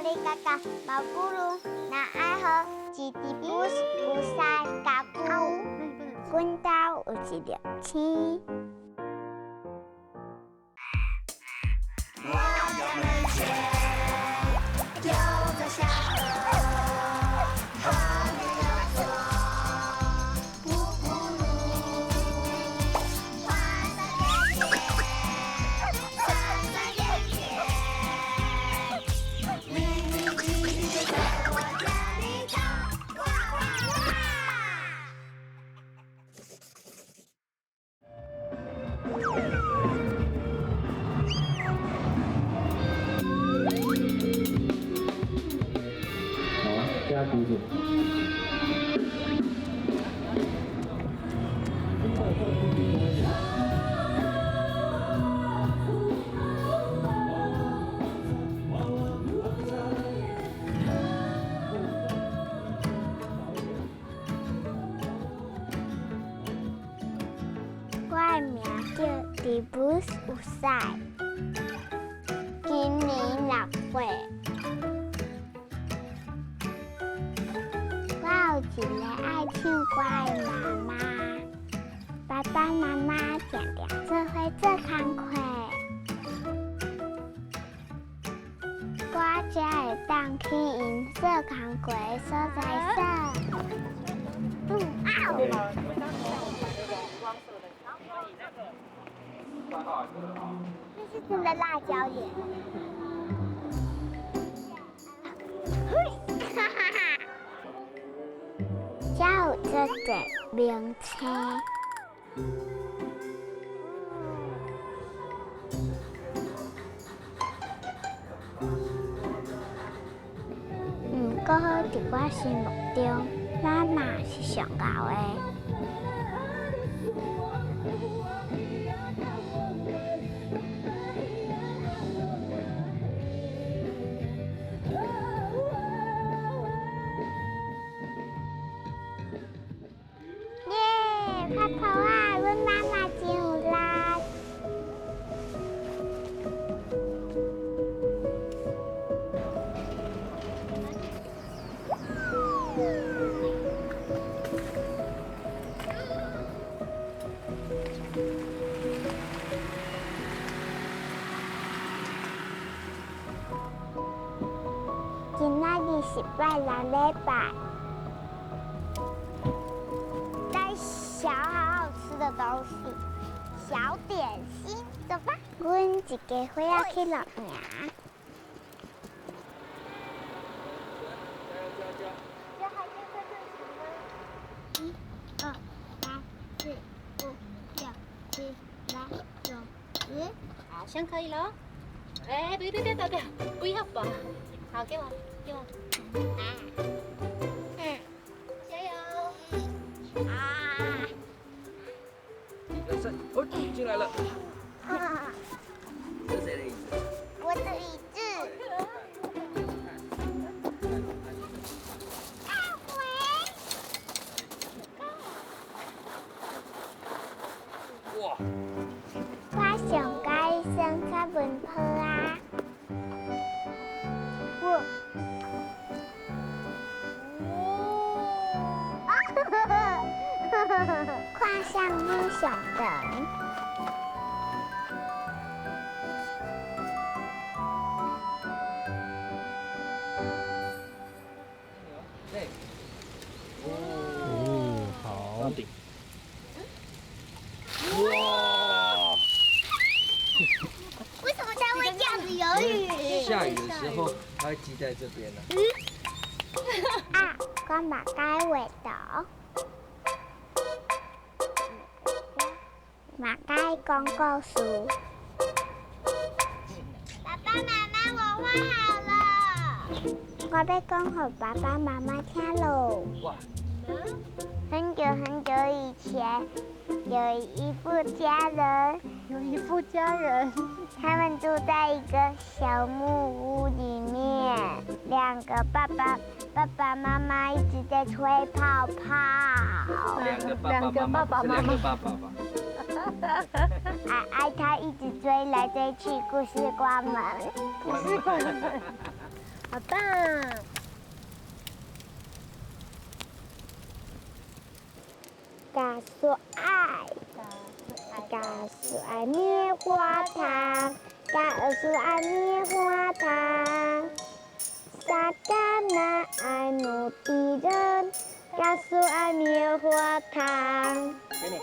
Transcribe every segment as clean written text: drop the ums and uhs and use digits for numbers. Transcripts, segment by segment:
咖哩嘎嘎，毛咕噜，若爱好一直不有赛家具。阮兜有一粒星。我要门前有座小河，河边有座布谷鹿，花酸甜甜，酸酸甜甜，咪咪咪就在我家里头，哇哇哇！好，加鼓组。我的名叫迪布斯有赛，今年6岁。我有一个爱唱歌的妈妈，爸爸妈妈常常做伙做工课，我才会当去𪜶做工课的所在耍。啊！这是真的辣椒耶！嘿，哈哈哈！这有这个名车。毋过伫我心目中，妈妈是上𠢕的。耶！拍婆啊，阮妈妈真有力。今仔日是拜六礼拜，带小好好吃的东西，小点心，走吧。阮一家伙仔去露营。一、二、三、四、五、六、七、八、九、十。好像可以了。哎，不要不要不要不要，不要吧。好，給我，給我。啊。加油！啊！一二三，哦，進來了。啊！這是誰的椅子？我的椅子。啊喂！哇！我上喜欢耍文泡啊。我。哦。看上英雄等。哦，好。到顶。哇！為什麼它會這樣子有雨？下雨的時候，它會積在這邊呢。啊，我嘛該畫圖，嘛該講故事。爸爸媽媽，我畫好了，我欲講予爸爸媽媽聽囉。哇！很久很久以前，有一戶家人，有一戶家人，他們住在一個小木屋裡面，兩個爸爸爸爸媽媽一直在吹泡泡。兩個爸爸媽媽，兩個爸爸吧。阿愛他一直追來追去，故事關門。故事關門。好棒！家属爱，家属爱棉花糖，家属爱棉花糖。撒干那爱努的人，家属爱棉花糖。给你。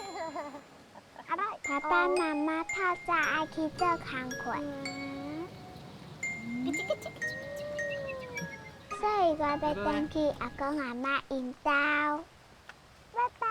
爸爸妈妈透早爱去做工课，所以我欲转去阿公阿嬷𪜶兜。拜拜。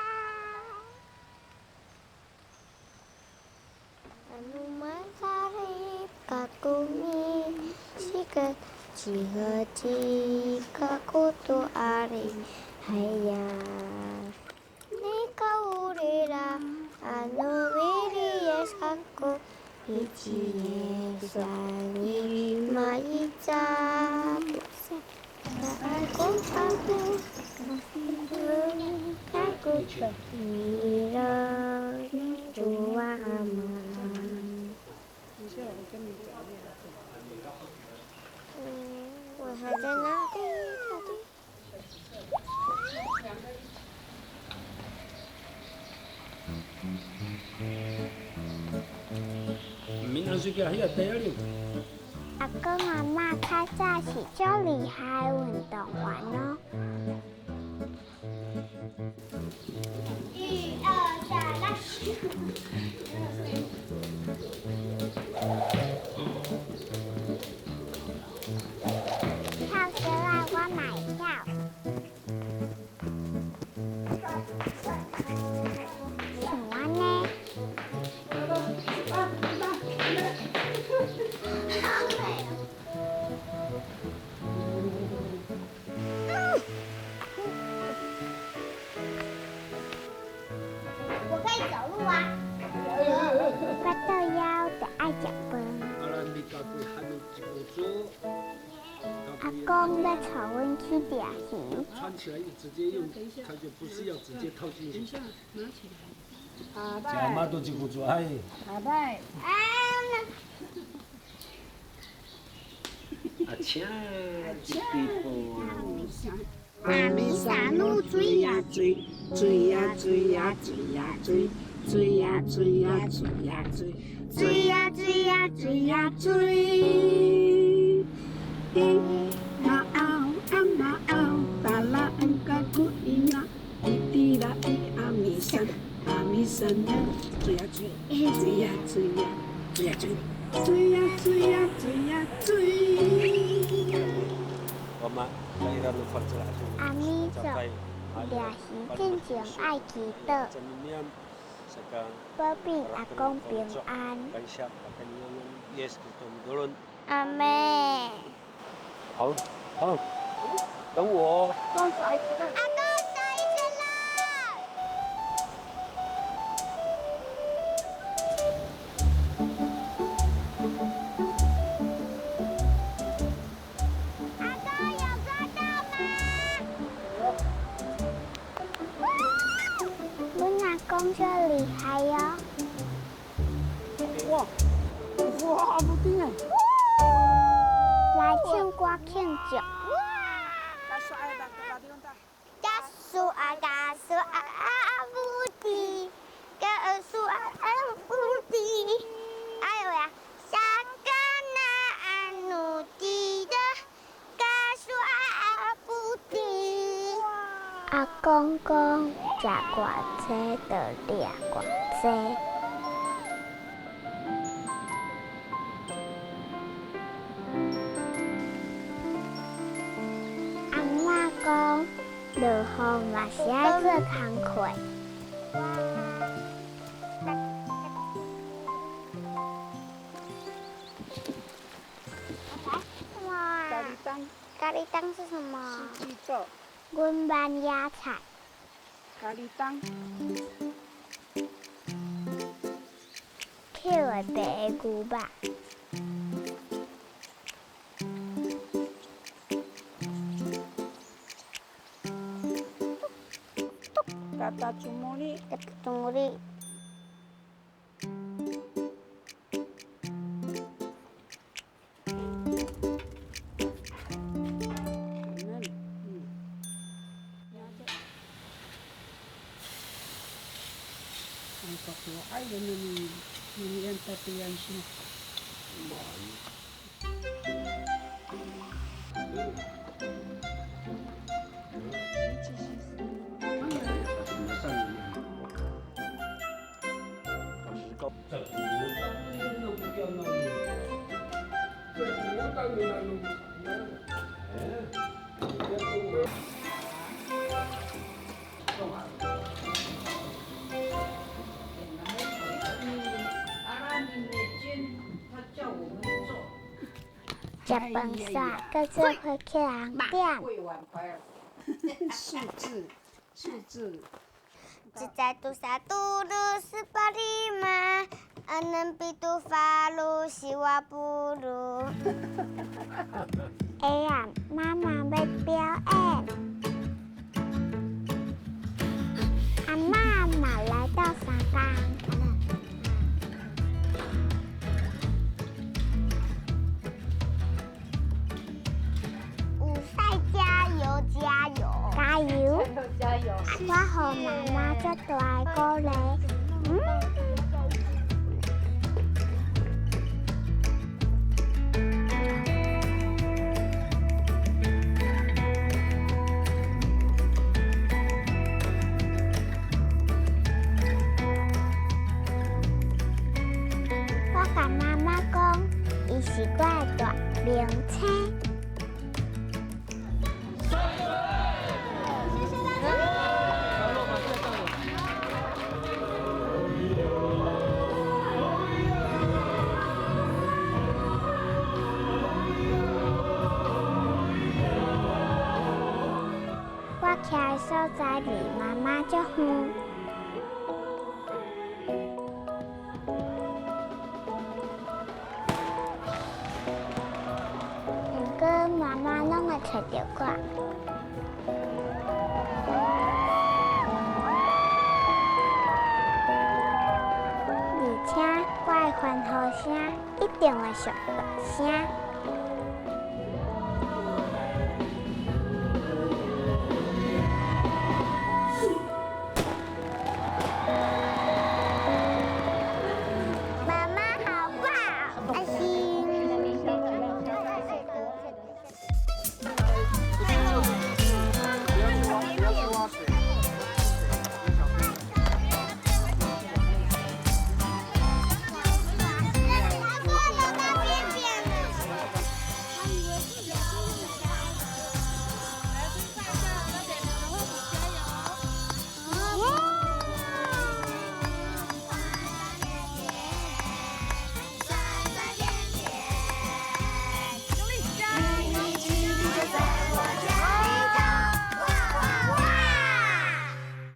我还在哪里？阿公阿嬷较早是足厉害的运动员哦。一二三，来！跳绳啊，我嘛会跳。像按呢。我可以走路啊。腹肚枵就愛食飯。阿公欲帶阮去掠魚。穿起來直接用，它就不是要直接套進去。食媽都一句做哎。啊！阿請一滴布。阿米沙努水呀水，水呀水呀水呀水，水呀水呀水呀水，水呀水呀水呀水。伊那奥阿那奥达拉恩嘎古伊那伊蒂拉伊阿米山阿米山的水呀水，水呀水呀水呀水，水呀水呀水呀水。阿弥陀掠魚進前愛祈禱，保庇阿公平安。阿妹。好，好，等我。阿公，等一下啦。阿公有抓到嗎？阮阿公最厲害喲！哇哇，無頂哎！來唱歌慶祝。加蘇啊加蘇啊啊無敵，加蘇啊啊無敵。哎呦呀，香港那努力的加蘇啊無敵。阿公講，食偌濟就掠偌濟。阿嬤講，落雨嘛是愛做工課。咖喱蛋。咖喱蛋是什麼？四季豆。阮班野菜。咖喱蛋。捡的白的牛肉。嘎达祖母绿。嘎达祖母绿。食飯煞，閣做伙去紅點。數字，數字。一在拄三拄二四八 lima, enam pitu walu siwa puluh。哎呀，媽媽欲表演。阿嬤嘛來鬥相共。有賽加油加油加油！加油！我予媽媽足大的鼓勵。我共媽媽講，伊是我的大明星。我徛的所在離媽媽足遠。毋過媽媽攏會揣著我。而且我的歡呼聲一定會上大聲。